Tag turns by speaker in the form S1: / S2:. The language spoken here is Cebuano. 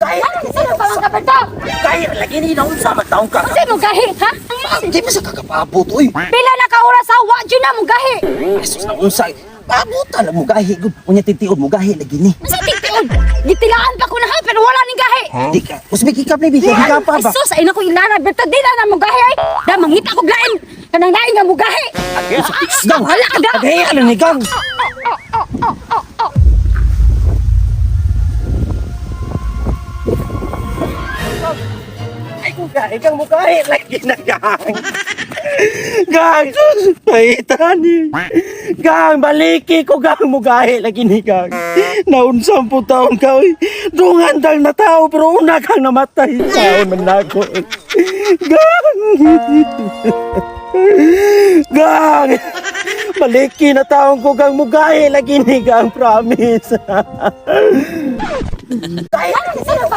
S1: Kaya
S2: Sino pa man ka, Berto?
S1: Kaya lagi ni naunsa man taong ka.
S2: Kasi mo gahi, ha?
S1: Di ba sa kakapabot oy?
S2: Pila na ka oras ha, wa jud na mo gahi.
S1: Jesus, naunsa. Pabutan lang mo gahi gud. Unya titiod mo gahi lagi ni.
S2: Sa tigtiod, gitilaan pa ko na ha, pero wala ning gahi.
S1: Di ka. Usbi kikap ni bi ka pa ba?
S2: Ay, sus, ay naku ilana, Berto, di na na mo gahi ay. Da mangita ko lain. Kanang lain nga mo gahi.
S1: Gang,
S2: Wala ka da.
S1: Paghiya lang ni gang. Ay, kung gahi kang mukahi lagi na gang. Gang, sus, paita ni. Gang, baliki ko gang mugahi lagi ni gang. Naunsang po taon ka, oy. Dungan dang na tao, pero una kang namatay. Taon man na ako, oy. Gang! Gang! Maliki na taong ko gang mugahi lagi ni gang, promise.
S2: Sino pa